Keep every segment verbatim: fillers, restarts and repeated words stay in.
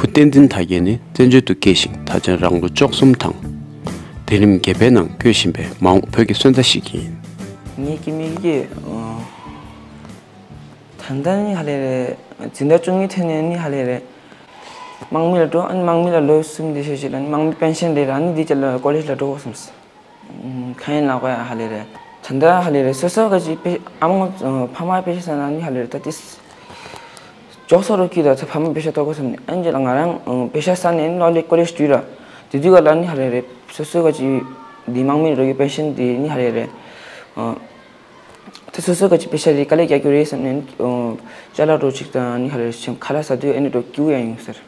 བསྟན་འཛིན་དར་རྒྱས་ནི་བཙན་བྱོལ་དུ་སྐྱེས་ཤིང་ད་ཆ་རང་ལོ་བཅུ་གསུམ་དང་། དེ་རིང་སྒེར་པའི་ནང་བསྐྱོད་བཞིན་པའི་མ་འོངས་བོད་ཀྱི་སོན་རྩ་ཞིག་ཡིན། ངའི་སྐྱེ་དམིགས་ཀྱི་ད་ལྟ་ནི་ཧ་ལས་རེད། འཛིན་གྲྭ་བཅུ་གཉིས་ཐོན་ནས་ནི་ཧ་ལས་རེད། དམག་མི་ལ་འགྲོ། ཨ་ནི་དམག་མི་ལ་ལོ་གསུམ་དེ་ཤེས་ཤེས་ལ་ནི་དམག་མི་པེན་ཤན་རེད། ཨ་ནི་འདི་ཅག་ལ་ཀོ་ལེཇ་ལ་འགྲོ་དགོས་བསམ། ཁ་ཡིན་ལག་པ་ཡ་ཧ་ལས་རེད། ད་ལྟ་ཧ་ལས་རེད། སོ་སོ་ག་ཅིག་པེ་ཨ་མ་ཕ་མ་པེ་ཤ་ས་ན་ནི་ཧ་ལས་རེད། ད་ཏིས་ཅོག་སོ་རོ་ཀི་ད་ཚ་ཕ་མ་པེ་ཤ་ཏོ་གོ་སམ་ནི་ཨན་ཇེ་ལ་ང་རང་པེ་ཤ་ས་ནས་ལོ་ལེ་ཀོ་ལེ་སྤྲུལ་ར། དེ་དུས་ག་ལ་ནི་ཧ་ལས་རེད། སོ་སོ་ག་ཅིག་འདི་དམག་མི་རོ་ཡི་པེན་ཤན་དེ་ནི་ཧ་ལས་རེད། ད་སོ་སོ་ག་ཅིག་པེ་ཤ་རེ་དཀའ་ལས་རྒྱག་རྒྱུ་རེད་བསམ་ནས་ཅ་ལག་རོ་ཅིག་དང་ནི་ཧ་ལས་རེད། ཁ་ལག་ཟ་དུས་ཨ་ནི་རོ་ཀིའུ་ཡང་ཡོང་ཟེར།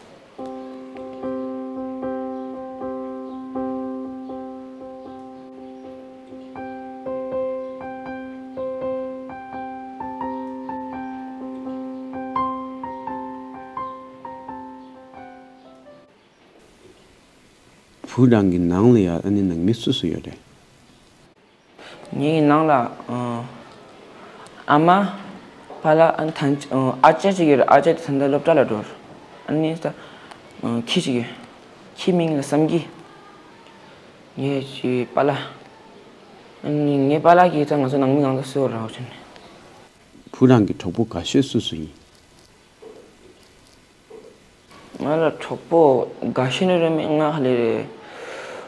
བུ་རང་གི་ནང་ལ་ཡང་ཨ་ནི་ནང་མི་སུ་སུ་ཡོད་རེད། ངའི་ནང་ལ་ཨ་མ་པཱ་ལགས་ཨ་ནི་ཐང་ཨ་ཅག་ཅིག་ཡོད་རེད། ཨ་ཅག་དེ་ད་ལྟ་སློབ་གྲྭ་ལ་འགྲོ་རེད། ཨ་ནི་ད་ཁྱི་ཅིག་ཡོད། ཁྱི་མིང་ལ་བསམ་གི། ངའི་ཅི་པཱ་ལགས། ཨ་ནི་ངའི་པཱ་ལགས་ཀྱིས་ད་ང་ཚོ་ནང་མི་གང་ཚ་གསོལ་བ་རག་བྱས་ནས། བུ་རང་གི་གྲོགས་པོ་དགའ་ཤོས་སུ་སུ་ཡིན། ང་ལ་གྲོགས་པོ་དགའ་ཤོས་ནི་རེད་མེད་ང་ཧ་ལས་རེད།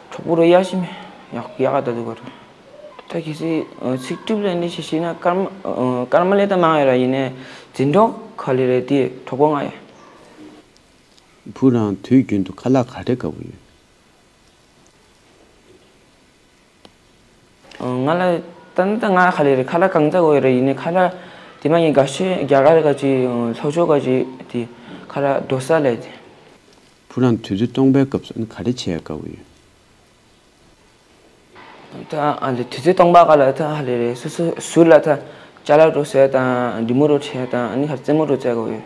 གྲོགས་པོ་རོ་ཡག་ཤི་མེད། ཡག་ཡག་ག་ད་དུ་ག་རེད། ད་གལ་སྲིད་ཚིག་གྲུབ་ལས་འདི་ཞིག་ཤེས་ན་སྐར་མ་སྐར་མ་ལས་ད་མང་ཡོད་ར། ཡིན་ནའི་འཛིན་གྲོགས་ག་ལས་རེད་དེ་གྲོགས་པོ་ང་ཡོད། བུ་རང་དུས་རྒྱུན་དུ་ཁ་ལག་ག་རེ་དགའ་བོ་ཡོད། ང་ལ་ད་ནི་ད་ང་ཁ་ལས་རེད། ཁ་ལག་གང་ཙམ་དགོས་རེད། ཡིན་ནའི་ཁ་ལག་དེ་མ་ཡིན་དགའ་ཤོས་རྒྱ་གར་ག་ཅིག་ལྷོ་ཕྱོགས་ག་ཅིག་དེ་ཁ་ལག་རྡོ་ས་ལས་དེ། བུ་རང་དུས་ཚོད་སྟོང་པའི་སྐབས་སུ་ཨ་ནི་ག་རེ་བྱེད་ཡ་དགའ་བོ་ཡོད། ད་ཨ་ལས་དུས་ཚོད་སྟོང་པ་ག་ལ་ད་ཧ་ལས་རེད། སོ་སོ་ཟུར་ལ་ད་ཅ་ལག་འགྲོ་ཟེར་དང་འདི་མོ་འགྲོ་བྱས་དང་ཨ་ནི་ཧ་རྩེད་མོ་འགྲོ་བྱས་དགའ་བོ་ཡོད།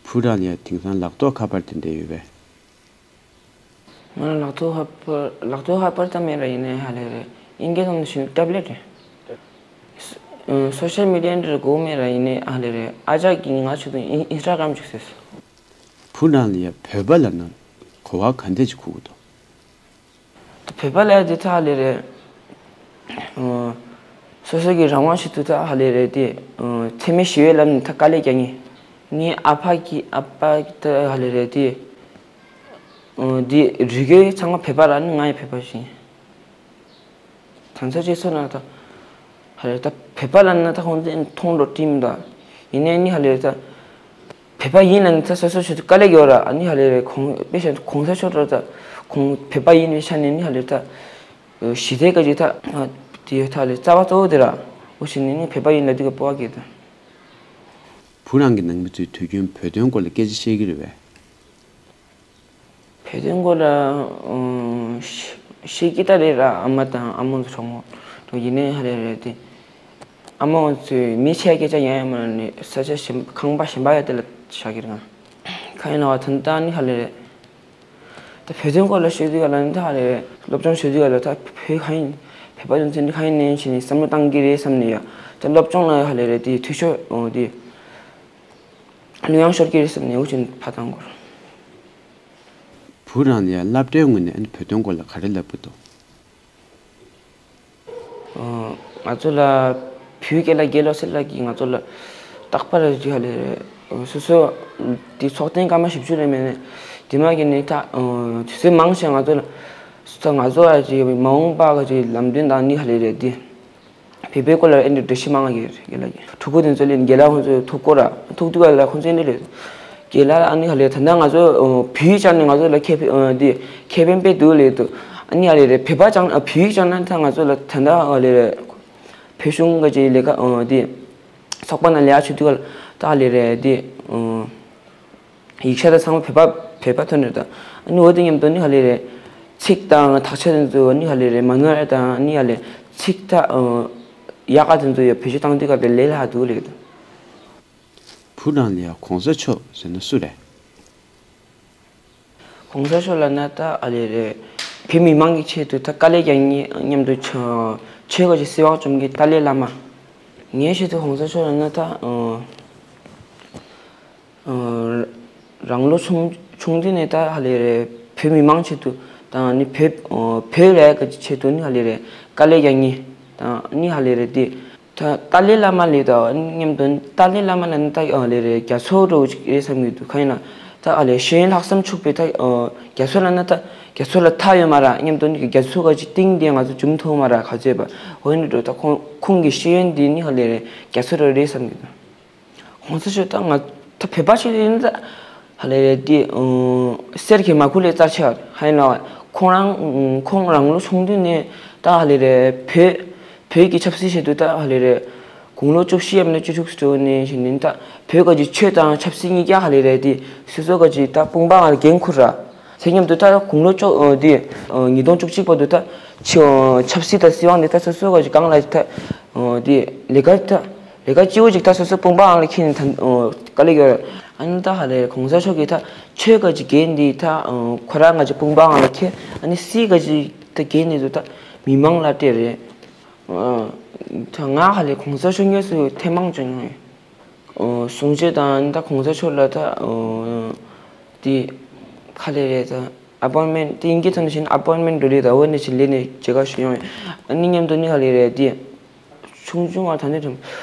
བུ་རང་ལ་ཡ་དེང་སང་ལག་ཐོག་ཁ་པར་དེ་འདྲ་ཡོད་པས། ང་ལ་ལག་ཐོག་ཁ་པར་ལག་ཐོག་ཁ་པར་ཙམ་མེད་ར། ཡིན་ནའི་ཧ་ལས་རེད། ཨིན་སྐད་ཐོག་ནས་ཞུ་ན་ཊེབ་ལེཊ་རེད། སོ་ཤལ་མི་ཌི་ཡ་འདྲ་དགོས་མེད་ར། ཡིན་ནའི་ཧ་ལས་རེད། ཨ་ཅག་གིས་ང་ཆུ་དུང་ཨིན་སི་ཊ་གྷ་རམ་བཅུག་ཟེར། བུ་རང་ལ་ཡ་བོད་པ་ལབ་ན་གོ་བ་ག་འདྲ་ཅིག་འཁུར་གི་འདུག་བོད་པ་ལབ་ཡ་དེ་ད་ཧ་ལས་རེད། སོ་སོ་གི་རང་དབང་ཞིག་ཏུ་ད་ཧ་ལས་རེད་དེ། འཚེ་མེད་ཞི་བའི་ལམ་ནས་ད་དཀའ་ལས་རྒྱག་ངེས། ངའི་ཨ་ཕ་གི་ཨ་ཕ་གི་ད་ཧ་ལས་རེད་དེ། འདི་རིགས་རྒྱུད་ཚང་མ་བོད་པ་ར། ནི་ང་ཡང་བོད་པ་ཞིག་ཡིན། ད་ཚ་ཅེ་སོ་ན་ད་ཧ་ལས་ད་བོད་པ་ལ་ན་ད་ཁོང་ཚོས་མཐོང་འགྲོ་ཀྲིམ་ད། ཡིན་ནའི་ནི་ཧ་ལས་ད་བོད་པ་ཡིན་ལ་ནི་ད་སོ་སོ་ཞིག་ཏུ་དཀའ་ལས་ཡོད་ར། ཨ་ནི་ཧ་ལས་རེད། ཁོང་དཔེ་བཞག་གོང་ས་མཆོག་ར་ད་ཁོང་བོད་པ་ཡིན་པའི་ཆ་ནས་ནི་ཧ་ལས་ད་ཞི་བདེ་ག་ཅིག་ད་དེ་ད་ལས་རྩ་བ་གཙོ་བོ་དེ་ར། འོ་ཞིག་ནི་ནི་བོད་པ་ཡིན་ལ་དེ་ག་སྤོ་བ་གི་ད། བུ་རང་གི་ནང་མི་ཚོས་དུས་རྒྱུན་བོད་དོན་སྐོར་ལ་སྐད་ཆ་བཤད་ཀྱི་རེད་པས། བོད་དོན་སྐོར་ལ་ཤེས་ཀྱི་ད་རེད་ར། ཨ་མ་དང་ཨ་མོ་ཚོ་གྲོགས་མོ་དང་ཡིན་ནའི་ཧ་ལས་རེད་དེ། ཨ་མ་ཚོས་མི་ཆེ་སྐད་ཆ་ཡང་ཡང་མ་ནས་ས་ཆ་གཞན་ཁང་པ་གཞན་པ་ཡ་དེ་ལ་བཞག་གི་རེད། ང་ཁ་ཡིན་ལ་བ་ད་ནི་ད་ནི་ཧ་ལས་རེད། ད་བོད་དོན་སྐོར་ལ་ཤོད་དུས་ག་ལ་ནི་ད་ཧ་ལས་རེད། སློབ་སྦྱོང་ཤོད་དུས་ག་ལ་ད་བོད་ཁ་ཡིན་བོད་པ་དོན་ཚན་ཁ་ཡིན་ནས་བྱས་ནས་བསམ་བློ་བཏང་གི་རེད་བསམ་ནས་ཡ། ད་སློབ་སྦྱོང་ལ་ཧ་ལས་རེད་དེ་འཐུས་ཤོར་འོ་དེ། གླུ་དབྱངས་ཤོར་གྱི་རེད་བསམ་ནས་འུ་ཅག་ཕར་བཏང་དགོས་རེད། བུ་རང་ལ་ཡང་སློབ་གྲྭའི་ངོས་ནས་ཨ་ནི་བོད་དོན་སྐོར་ལ་ག་རེ་བསླབ་ཀྱི་འདུག་ང་ཚོ་ལ་བོད་སྐད་ལ་རྒན་ལགས་ཚེ་རིང་ལགས་ཀྱིས་ང་ཚོ་ལ་རྟག་པར་རེད་ཅིག་ཧ་ལས་རེད། སོ་སོ་དེ་ཚོགས་ཐེངས་སྐར་མ་བཞི་བཅུ་རེད་མེད་ནས་དེ་མ་གི་ནས་ད་དུས་ཚོད་མང་ཆེ་ང་ཚོ་ལ་ང་ཚོ་ལ་ཅིག་མ་འོངས་པ་གི་ཅིག་ལམ་སྟོན་དང་ནི་ཧ་ལས་རེད་དེ། བོད་པའི་སྐོར་ལ་ཨེ་འདྲ་འགྲེལ་བཤད་མང་བ་ཡོད་རེད། རྒན་ལགས་ཀྱིས་ཕྲུ་གུ་དེ་ཚོ་ལ་རྒན་ལགས་ཁོང་ཚོས་ཐུག་སྐོར་ར་ཐུག་དུས་ག་ལ་ཁོང་ཚོས་ཨེ་འདྲ་ལས། རྒན་ལགས་ཨ་ནི་ཧ་ལས་ད་ལྟ་ང་ཚོ་བོད་ཡིག་སྦྱངས་ནས་ང་ཚོ་ལ་ཁེ་ཕན་འདི་ཁེ་ཕན་དཔེ་འདུག་ལས་འདུག་ཨ་ནི་ཧ་ལས་རེད། བོད་པ་སྦྱངས་བོད་ཡིག་སྦྱངས་ན་ད་ང་ཚོ་ལ་ད་ལྟ་ཧ་ལས་རེད། བོད་གཞུང་གི་ཅིག་ལས་ཀ་འདི་ཚོགས་པ་ནང་ལས་ཀ་བྱེད་དུས་ག་ལ་ད་ཧ་ལས་རེད་འདི། ཡིག་ཆ་དང་ཚང་མ་བོད་པ་བོད་པ་ཐོན་རེད་ད། ཨ་ནི་འོ་དེ་མཉམ་དུ་ནི་ཧ་ལས་རེད། ཚིག་དང་དག་ཆ་དེ་ཚོ་ནི་ཧ་ལས་རེད། མ་ནོར་རེད་དང་ནི་ཧ་ལས་ཚིག་ད་ཡག་ག་དེ་ཚོ་ཡ་བེད་སྤྱོད་བཏང་དུས་སྐབས་དེ་ལས་སླ་འདུག་ལས་ད། བུ་རང་ལ་ཡ་གོང་ས་མཆོག་ཟེར་ན་སུ་རེད། གོང་ས་མཆོག་ལབ་ན་ད་ཨ་ལས་རེད། བོད་མི་མང་གི་ཆེད་དུ་ད་དཀའ་ལས་རྒྱག་མཁན་མཉམ་དུ་ཆ་ཆོས་ག་ཅིག་བསྲེ་བ་བཅོམ་མཁན་ཏཱ་ལའི་བླ་མ། ངའི་ཆེད་དུ་གོང་ས་མཆོག་ལབ་ན་ད། རང་ལོ་ཆུང་ ཆུང་དུས་ནས་ད་ཧ་ལས་རེད། བོད་མི་མང་ཆེད་དུ་དང་ནི་བོད་བོད་ལས་ཀ་ཆེད་དུ་ནི་ཧ་ལས་རེད། དཀའ་ལས་རྒྱག་མཁན་དང་ནི་ཧ་ལས་རེད་དེ། ད་ཏཱ་ལའི་བླ་མ་ལས་ད་མཉམ་དུ་ཏཱ་ལའི་བླ་མ་ལ་ནི་ད་ཨ་ལས་རེད། རྒྱ་མཚོ་འདྲ་བོ་ཅིག་རེད་བསམ་གྱི་འདུག་གང་ཡིན་ན་ད་ཨ་ལས་ཤེས་ཡོན་ལྷག་བསམ་ཕྱུག་པའི་ད་རྒྱ་མཚོ་ལ་ན་ད་རྒྱ་མཚོ་ལ་མཐའ་ཡོད་མ་ར། མཉམ་དུ་ནི་རྒྱ་མཚོ་ག་ཅིག་གཏིང་དེ་ང་ཚོ་འཇུམ་ཐུབ་མ་ར། ག་ཚོད་པ་འོ་ཡིན་འགྲོ། ད་ཁོང་ཁོང་གི་ཤེས་ཡོན་འདི་ནི་ཧ་ལས་རེད། རྒྱ་མཚོ་འདྲ་རེད་བསམ་གྱི་འདུག་གོང་ས་མཆོག་ད་ང་ད་བོད་པ་ཞིག་ཡིན་ད་ཧ་ལས་རེད་དེ། གསེར་གྱི་མ་ཁུ་ལས་རྩ་ཆེ་བ་ཧ་ཡིན་ལ། ཁོང་རང་ཁོང་རང་ལོ་ཆུང་དུས་ནས་ད་ཧ་ལས་རེད། བོད་བོད་ཀྱི་ཆབ་སྲིད་ཆེད་དུ་ད་ཧ་ལས་རེད། དགུང་ལོ་བཅུ་བཞི་ཡམ་ན་བཅུ་དྲུག་ཙམ་ནས་བཞིན་ནས་ད་བོད་ཀྱི་ཆོས་དང་ཆབ་སྲིད་གཉིས་ཀ་ཧ་ལས་རེད་དེ། སོ་སོ་ག་ཅིག་ད་དཔུང་པ་ང་ལ་འགན་འཁུར་ར། དེ་མཉམ་དུ་ད་དགུང་ལོ་བཅུ་དེ་ཉིས་སྟོང་བཅུ་གཅིག་བར་དུ་ད་ཆབ་སྲིད་དང་སྲིད་དབང་དེ་ད་སོ་སོ་ག་ཅིག་སྒང་ལ་ད་དེ་ལས་ཀ་ད། ལས་ཀ་སྐྱིད་པོ་ཅིག་ད་སོ་སོ་དཔུང་པའང་ལ་འཁྱེར་ནས་ད་དཀའ་ལས་ཡོད། ཨ་ནི་ད་ཧ་ལས་གོང་ས་མཆོག་གིས་ད་ཆོས་ག་ཅིག་འགན་འདི་ད་ཁོ་རང་ག་ཅིག་དཔུང་པའང་ལ་འཁྱེར། ཨ་ནི་སྲིད་ག་ཅིག་ད་འགན་འདི་ཚོ་ད་མི་མང་ལ་སྤྲད་རེད། ད་ང་ཧ་ལས་གོང་ས་མཆོག་དངོས་སུ་ཐེངས་མང་བྱུང་ཡོད། གསུང་ཆོས་དང་ད་གོང་ས་མཆོག་ལ་ད་དེ་ཁ་ལས་རེད། ད་ཨ་པོན་མེན་ཊི་དེ་ཨིན་སྐད་ཐོག་ནས་བཤད་ན་ཨ་པོན་མེན་ཊི་འགྲོ་ལས་ད་འོ་ནས་ཅིག་ལས་ནས་མཇལ་ཁ་ཞུ་ཡོང་ཡོད། ཨ་ནི་མཉམ་དུ་ནི་ཧ་ལས་རེད་དེ། ཆུང་ཆུང་བ་ད་ནི་དྲན།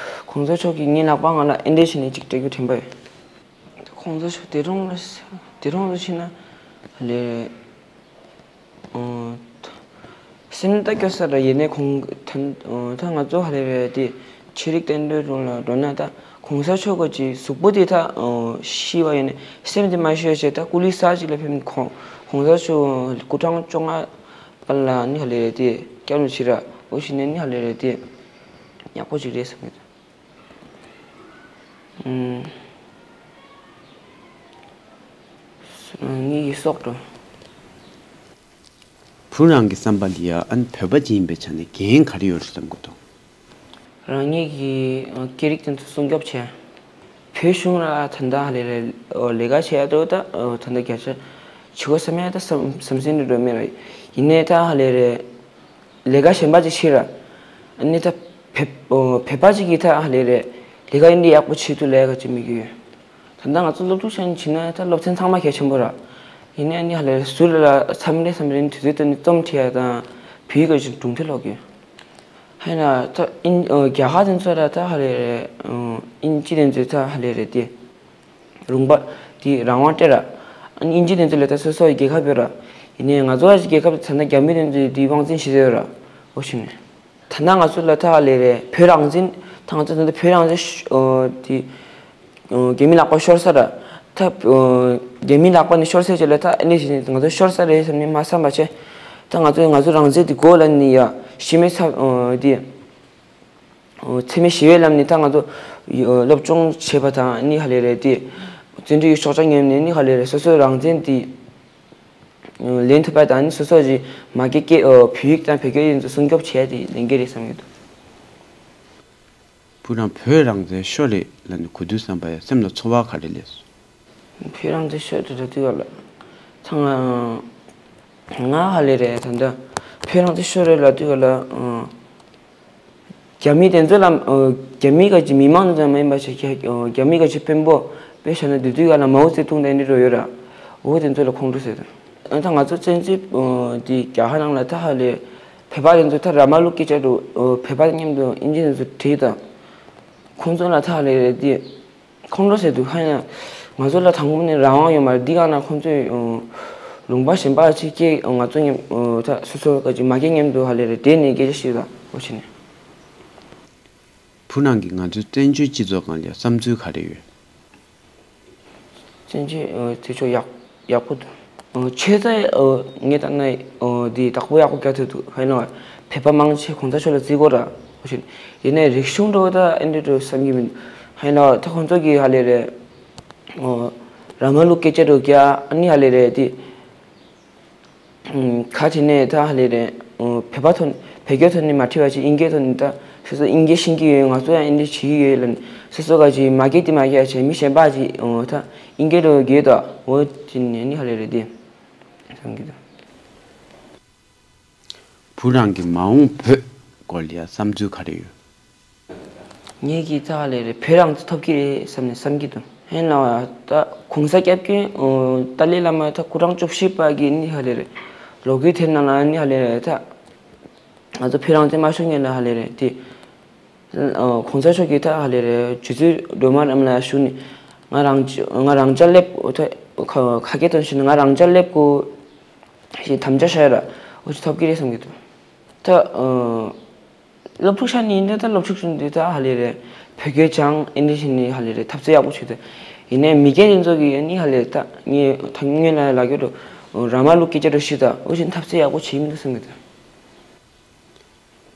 གོང་ས་མཆོག་གིས་ངའི་ལག་པ་ང་ལ་ཨེ་འདྲས་བྱས་ནས་ཅིག་སྤྲད་རྒྱུ་དྲན་པ་ཡོད། གོང་ས་མཆོག་དེ་རིང་ལ་དེ་རིང་ལ་ཕྱིན་ན་ལས་སེམས་ད་སྐྱོ་ས་ར། ཡིན་ནའི་ཁོང་ད་ང་ཚོ་ཧ་ལས་རེད་དེ། ཤེས་རིག་བསྟན་པའི་དྲུང་ལ་འགྲོ་ན་ད་གོང་ས་མཆོག་གི་ཅིག་གཟུགས་པོ་དེ་ད་ཤི་བ་ཡིན་ནའི་སེམས་དེ་མ་ཤི་བ་བྱས། ད་ཀུ་ལི་གསར་ཅིག་ལ་ཕེབས། ཁོང་གོང་ས་མཆོག་སྐུ་ཕྲེང་བཅོ་ལྔ་པ་ལ་ནི་ཧ་ལས་རེད་དེ་སྐྱབས་ལ་ཕྱིན་ར། འོ་ཞིག་ནས་ནི་ཧ་ལས་རེད་དེ་ཡག་པོ་ཅིག་རེད་བསམ་གྱི་འདུག་ངེད་ཀྱི་སྲོག་འགྲོ། བུ་རང་གི་བསམ་པ་ལ་ཡ་ཨ་ནི་བོད་པ་ཅིག་ཡིན་པའི་ཆ་ནས་འགན་ག་རེ་ཡོད་རེད་བསམ་གྱི་འདུག་རང་ཉིད་ཀྱི་སྐད་རིགས་དེ་ཚོ་སྲུང་སྐྱོབ་བྱས། བོད་གཞུང་ལ་ད་ལྟ་ཧ་ལས་རེད། ལས་ཀ་བྱེད་ཡ་འདུག་ད་ད་ལྟ་བརྒྱ་ཆ་བྱེད་དགོས་བསམ་ཡ་ད་བསམ་བསམ་སེམས་འདྲ་འགྲོ་མེད་ར། ཡིན་ནའི་ད་ཧ་ལས་རེད། ལས་ཀ་གཞན་པ་ཅིག་བྱེད་ར། ཨ་ནི་ད་བོད་བོད་པ་ཅིག་གིས་ད་ཧ་ལས་རེད། ལས་ཀ་ཡིན་དེ་ཡག་པོ་བྱེད་དུས་ལས་ཀ་ཅིག་མི་དགོས། ད་ལྟ་ང་ཚོ་སློབ་ཕྲུག་ཆ་ནས་བྱས་ན་ད་སློབ་ཚན་ཚང་མ་གལ་ཆེན་པོ་ར། ཡིན་ནའི་ཨ་ནི་ཧ་ལས་རེད། ཟུར་ལ་མཚམས་རེ་མཚམས་རེ་དུས་ཚོད་བཏོན་ནས་རྩོམ་བྲིས་ཡ་དང་བོད་ཡིག་ག་ཅིག་སྒྲུང་དེབ་ཀློག་དགོས། ཧ་ན་ད་ཨིན་རྒྱ་གར་དེ་ཚོ་ལ་ད་ཧ་ལས་རེད། ཨིན་ཇི་དེ་ཚོས་ད་ཧ་ལས་རེད་དེ། རུང་པ་དེ་རང་དབང་སྤྲད་ར། ཨིན་ཇི་དེ་ཚོ་ལ་ད་སོ་སོ་ཡི་རྒྱལ་ཁབ་ཡོད་ར། ཡིན་ནའི་ང་ཚོ་ཨ་ཅི་རྒྱལ་ཁབ་ད་ད་རྒྱ་མི་དེ་ཚོས་དེ་དབང་འཛིན་བྱེད་ཡོད་ར། འོ་ཞིག་ནས། ད་ལྟ་ང་ཚོ་ལ་ད་ཧ་ལས་རེད། བོད་རང་བཙན་ད་ང་ཚོ་ད་ལྟ་བོད་རང་བཙན་ཤ་དེ། རྒྱ་མི་ལག་པ་ཤོར་ས་ར། ད་རྒྱ་མི་ལག་པ་ནས་ཤོར་ས་ཅིག་ལ་ད་ཨ་ནི་ཞིག་ནས་ང་ཚོ་ཤོར་ས་རེད་བསམ་ནས་མ་བསམ་པ་བྱས། ད་ང་ཚོས་ང་ཚོ་རང་བཙན་དེ་དགོས་ལབ་ནས་ཡ་ཤི་མེད་ཚ་དེ། འཚེ་མེད་ཞི་བའི་ལམ་ནས་ད་ང་ཚོ་སློབ་སྦྱོང་བྱས་པ་དང་ཨ་ནི་ཧ་ལས་རེད་དེ། བརྩོན་འགྲུས་ཀྱི་ཤོག་ཆག་ཉོས་ནས་ཨ་ནི་ཧ་ལས་རེད། སོ་སོའི་རང་བཙན་དེ་ལེན་ཐུབ་པ་དང་ཨ་ནི་སོ་སོ་ཞིག་མ་སྐད་སྐད་བོད་ཡིག་དང་བོད་སྐད་ཡིན་ཚོ་སྲུང་སྐྱོབ་བྱས་ཏེ་ལེན་གྱི་རེད་བསམ་གྱི་འདུག་བུ་རང་བོད་རང་བཙན་ཤོར་རེད་ལབ་ནས་གོ་དུས་བསམ་པ་ཡ་སེམས་ལ་ཚོར་བ་ག་རེ་སླེབས་སོང་། བོད་རང་བཙན་ཤོར་དུས་ལབ་དུས་ག་ལ། ཚང་མ་ང་ཧ་ལས་རེད། ད་ལྟ་བོད་རང་བཙན་ཤོར་རེད་ལབ་དུས་ག་ལ། རྒྱ་མི་དེ་ཚོ་ལ་རྒྱ་མི་ག་ཅིག་མི་མང་ཚོ་མ་ཡིན་པ་ཞིག་རྒྱ་རྒྱ་མི་ག་ཅིག་དཔོན་པོ་དཔེ་བཞག་ན་དེ་དུས་ག་ལ་མའོ་ཙེ་ཏུང་དང་འདི་འགྲོ་ཡོད་ར། འོ་དེ་ཚོ་ལ་ཁོང་ཁྲོ་ཟེར་དང་། ད་ང་ཚོ་བཙན་འཛུལ་དེ་རྒྱ་གར་ནང་ལ་ད་ཧ་ལས་བོད་པ་དེ་ཚོ་ད་ར་མ་ལུག་སྐད་ཆ་འགྲོ་བོད་པ་མཉམ་དུ་ཨིན་ཇི་དེ་ཚོ་བྲིས་དང་། ཁོང་ཚོ་ལ་ད་ཧ་ལས་རེད་དེ། ཁོང་ཁྲོ་ཟེར་དུས་ཧ་ཡང་ང་ཚོ་ལ་དང་པོ་ནས་རང་དབང་ཡོད་མ་རེད། འདི་ག་ན་ཁོང་ཚོས་ལུང་པ་གཞན་པ་ཅིག་སྐྱེས། ང་ཚོ་མཉམ་ད་སོ་སོ་ག་ཅིག་མ་སྐྱེས་མཉམ་དུ་ཧ་ལས་རེད་དེ་ནས་སྐད་ཆ་བཤད་དང་འོ་བྱས་ནས། བུ་རང་གིས་ང་ཚོའི་བཙན་བྱོལ་སྤྱི་ཚོགས་སྒང་ལ་བསམ་ཚུལ་ག་རེ་ཡོད། བཙན་བྱོལ་དེ་ཕྱོགས་ཡག་ཡག་པོ་འདུག་ཆོས་ཚན་ངས་ལྟ་ན་འདི་བདག་པོ་ཡག་པོ་རྒྱག་ཐུབ་འདུག་ཧ་ཡིན་ན་བོད་པ་མང་ཆེ་གོང་ས་མཆོག་ལ་བརྩི་གི་ཡོད་ར། འོ་བྱས་ནས་ཡིན་ནའི་རིག་གཞུང་འདྲ་བོ་ད་ཨེ་འདྲ་འདྲ་བསམ་གྱི་མི་འདུག་ཧ་ཡིན་ན་ད་ཁོང་ཚོ་གིས་ཧ་ལས་རེད། ར་མ་ལུག་སྐད་ཆ་འདྲ་བོ་རྒྱག་ཨ་ནི་ཧ་ལས་རེད་དེ། ཁ་དེ་ནས་ད་ཧ་ལས་རེད། བོད་པ་ཐོག་བོད་སྐད་ཐོག་ནས་མ་ཁྲིད་པ་ཅིག་ཨིན་སྐད་ཐོག་ནས་ད་སོ་སོ་ཨིན་སྐད་ཤེས་ཀྱི་ཡོད། ང་ཚོ་ཡང་ཨེ་འདྲ་བྱེད་ཀྱི་ཡོད་ལབ་ནས་སོ་སོ་ག་ཅིག་མ་སྐད་དེ་མ་སྐད་བྱས་མི་གཞན་པ་ཅིག་ད་ཨིན་སྐད་འདྲ་བོ་རྒྱག་ད་འོ་དེ་ནས་ནི་ཧ་ལས་རེད་དེ་བསམ་གྱི་འདུག་བུ་རང་གི་མ་འོངས་བོད་སྐོར་ལ་ཡ་བསམ་ཚུལ་ག་རེ་ཡོད། ངེད་ཀྱིས་ད་ཧ་ལས་རེད། བོད་རང་བཙན་ཐོབ་ཀྱི་རེད་བསམ་ནས་བསམ་གྱི་འདུག་ཧེ་ན་ད་གོང་ས་སྐྱབས་མགོན་ཏཱ་ལའི་བླ་མ་ད་སྐུ་ཕྲེང་བཅུ་བཞི་པ་གི་ནི་ཧ་ལས་རེད། ལོ་རྒྱུས་དེབ་ནང་ལ་ནི་ཧ་ལས་རེད་ད། ང་ཚོ་བོད་རང་བཙན་མ་ཤོར་སྔོན་ལ་ཧ་ལས་རེད་དེ། གོང་ས་མཆོག་གིས་ད་ཧ་ལས་རེད་རྗེ་བཙུན་སྒྲོལ་མ་རྣམས་ལ་ཞུ་ནི། ང་རང་ང་རང་ཅག་སླེབས་ཁ་སྐད་དང་ཞུ་ནི་ང་རང་ཅག་སླེབས་དགོས་ཞེས་དམ་བཅའ་བཞག་ཡོད་ར། འོ་ཅི་ཐོབ་ཀྱི་རེད་བསམ་གྱི་འདུག་ད། སློབ་ཕྲུག་ཤ་ནི་ཡིན་ད་ད་སློབ་ཕྲུག་ཚོ་འདི་ད་ཧ་ལས་རེད། བོད་སྐད་སྦྱང་ཨེ་འདྲ་ཞིག་ནི་ཧ་ལས་རེད་འཐབ་རྩོད་ཡག་པོ་བྱེད་ད། ཡིན་ནའི་མི་སྐད་དེ་ཚོ་གི་ནི་ཧ་ལས་ད་ངས་ད་སྔོན་ལ་ལབ་ཀྱི་འདུག་ར་མ་ལུག་སྐད་ཆ་འདྲ་ཞིག་ད་འོ་ཞིག་འཐབ་རྩོད་ཡག་པོ་བྱེད་མི་འདུག་བསམ་གྱི་འདུག་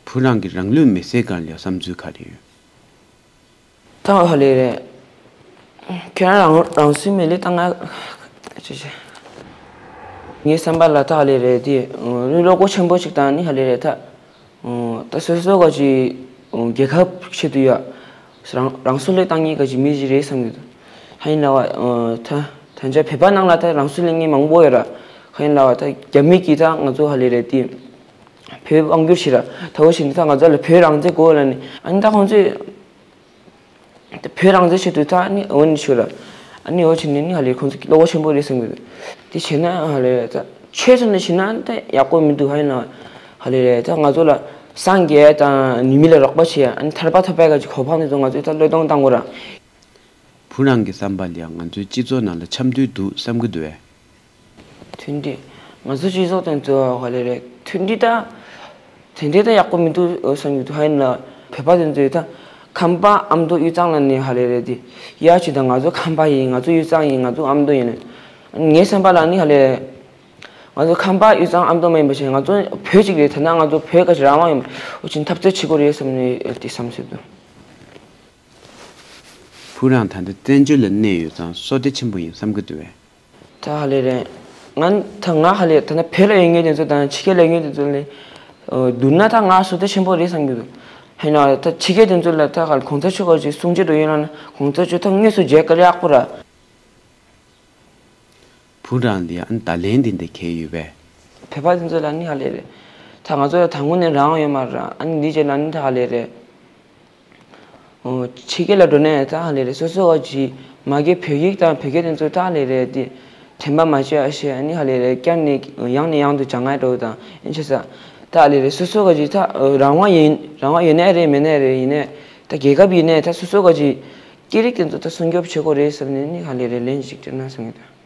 བུ་རང་གི་རང་ལུས་མེ་སྲེག་སྒང་ལ་བསམ་ཚུལ་ག་རེ་ཡོད། ད་ཧ་ལས་རེད། ཁྱེད་རང་རང་རང་སུའི་མེ་ལེ་ཏང་ང་ཅི་ཅི། ངའི་བསམ་པ་ལ་ད་ཧ་ལས་རེད་དེ། ནི་བློ་ཁོག་ཆེན་པོ་ཅིག་དང་ནི་ཧ་ལས་རེད་ད། ད་སོ་སོ་ག་ཅི། རྒྱལ་ཁབ་ཆེད་དུ་ཡ། རང་རང་སྲོག་བློས་བཏང་མཁན་ག་ཅི་མི་ཞིག་རེད་བསམ་གྱི་འདུག་ཧ་ཡིན་ལ་བ། ད་ད་ཆ་བོད་པ་ནང་ལ་ད་རང་སྲོག་བློས་མཁན་མང་པོ་ཡོད་ར། ཧ་ཡིན་ལ་བ་ད་རྒྱ་མི་གིས་ད་ང་ཚོ་ཧ་ལས་རེད་དེ། བོད་དབང་བསྒྱུར་བྱེད་ར་ད་འོ་བྱས་ནས་ད་ང་ཚོ་ལ་བོད་རང་བཙན་དགོས་ལ་ནི་ཨ་ནི་ད་ཁོང་ཚོས། བོད་རང་བཙན་ཆེད་དུ་ད་ནི་འོ་ནི་ཞུ་ར། ཨ་ནི་འོ་བྱས་ནས་ནི་ཧ་ལས་ཁོང་ཚོ་བློ་ཁོག་ཆེན་པོ་རེད་བསམ་གྱི་འདུག་དེ་བྱས་ན་ཧ་ལས་ད་ཆོས་ཚོ་ནས་བྱས་ན་ད་ཡག་པོ་མི་འདུག་ཧ་ཡིན་ལ། ཧ་ལས་རེད་ད་ང་ཚོ་ལ་སངས་རྒྱས་དང་ནུས་མེད་ལ་རོགས་པ་བྱེད་ཨ་ནི་ཐར་པ་ཐོབ་པའི་ག་ཅིག་གོ་འཕང་དེ་ཚོ་ང་ཚོས་ད་བློས་གཏོང་བཏང་དགོས་ར། བུ་རང་གི་བསམ་པ་ལ་ཡང་ང་ཚོའི་སྤྱི་ཚོགས་ནང་ལ་འཆམ་མཐུན་འདུག་བསམ་གྱི་འདུག་བས། མཐུན་སྒྲིལ། ང་ཚོ་སྤྱི་ཚོགས་དེ་ཚོ་ཧ་ལས་རེད་མཐུན་སྒྲིལ་ད། དེ་འདྲའི་ད་ཡག་པོ་མི་འདུག་བསམ་གྱི་འདུག་ཧ་ཡིན་ལ། བོད་པ་དེ་ཚོས་ད། ཁམས་པ་ཨ་མདོ་དབུས་གཙང་ལ་ནི་ཧ་ལས་རེད་དེ། ཡ་ཅི་ད་ང་ཚོ་ཁམས་པ་ཡིན་ང་ཚོ་དབུས་གཙང་ཡིན་ང་ཚོ་ཨ་མདོ་ཡིན། ངའི་བསམ་པ་ལ་ནི་ཧ་ལས། ང་ཚོ་ཁམས་པ་དབུས་གཙང་ཨ་མདོ་མ་ཡིན་པ་བྱས་ང་ཚོ་བོད་ཅིག་རེད་ད་ན་ང་ཚོ་བོད་ག་ཅི་རང་དབང་ཡིན་འུ་ཅི་འཐབ་རྩོད་བྱེད་དགོས་རེད་བསམ་ནས་དེ་བསམ་སྲིད་འདུག་བུ་རང་ད་ལྟ་བཙན་བྱོལ་ལ་གནས་ཡོད་ཙང་བསོད་བདེ་ཆེན་པོ་ཡིན་བསམ་གྱི་འདུག་བས། ད་ཧ་ལས་རེད། ང་ད་ང་ཧ་ལས་ད་ནི་བོད་ལ་ཡོད་མཁན་དེ་ཚོ་དང་ཕྱི་རྒྱལ་ལ་ཡོད་མཁན་དེ་ཚོ་ལས། བསྡུར་ན་ད་ང་བསོད་བདེ་ཆེན་པོ་རེད་བསམ་གྱི་འདུག་ཧེ་ན་ད་ཕྱི་རྒྱལ་དེ་ཚོ་ལ་ད་ཧ་ལས་གོང་ས་མཆོག་ག་ཅིག་གསུང་ཆོས་འགྲོ་ཡོད་ན་ན་གོང་ས་མཆོག་ད་དངོས་སུ་མཇལ་ག་ལ་ཡག་པོ་ར། བུ་རང་ལ་ཡང་བརྡ་ལན་འདི་འདྲ་གས་ཡོད་པས། བོད་པ་དེ་ཚོ་ལ་ནི་ཧ་ལས་རེད། ད་ང་ཚོ་ལ་ད་དངོས་གནས་རང་དབང་ཡོད་མ་རེད་ཨ་ནི་འདི་རྗེས་ལ་ནི་ད་ཧ་ལས་རེད། ཕྱི་རྒྱལ་ལ་འགྲོ་ནས་ད་ཧ་ལས་རེད་སོ་སོ་བ་ཅིག་མ་གི་བོད་ཡིག་དང་བོད་སྐད་དེ་ཚོ་ད་ཧ་ལས་རེད་དེ། དྲན་པ་མ་བརྗེད་ཨ་ཤེས་ཨ་ནི་ཧ་ལས་རེད་བསྐྱར་ནས་ཡང་ནས་ཡང་དུ་སྦྱང་ང་འགྲོ་དང་ཨིན་ཆི་ས། ད་ཧ་ལས་རེད་སོ་སོ་བ་ཅིག་ད་རང་དབང་ཡིན་རང་དབང་ཡོད་ནའི་རེད་མེད་ནའི་རེད་ཡིན་ནའི། ད་རྒྱལ་ཁབ་ཡིན་ནའི་ད་སོ་སོ་བ་ཅིག་སྐད་རིགས་དེ་ཚོ་ད་སྲུང་སྐྱོབ་བྱེད་དགོས་རེད་ཟེར་ནས་ནི་ཧ་ལས་རེད་ལན་ཞིག་སྤྲད་ན་བསམ་གྱི་འདུག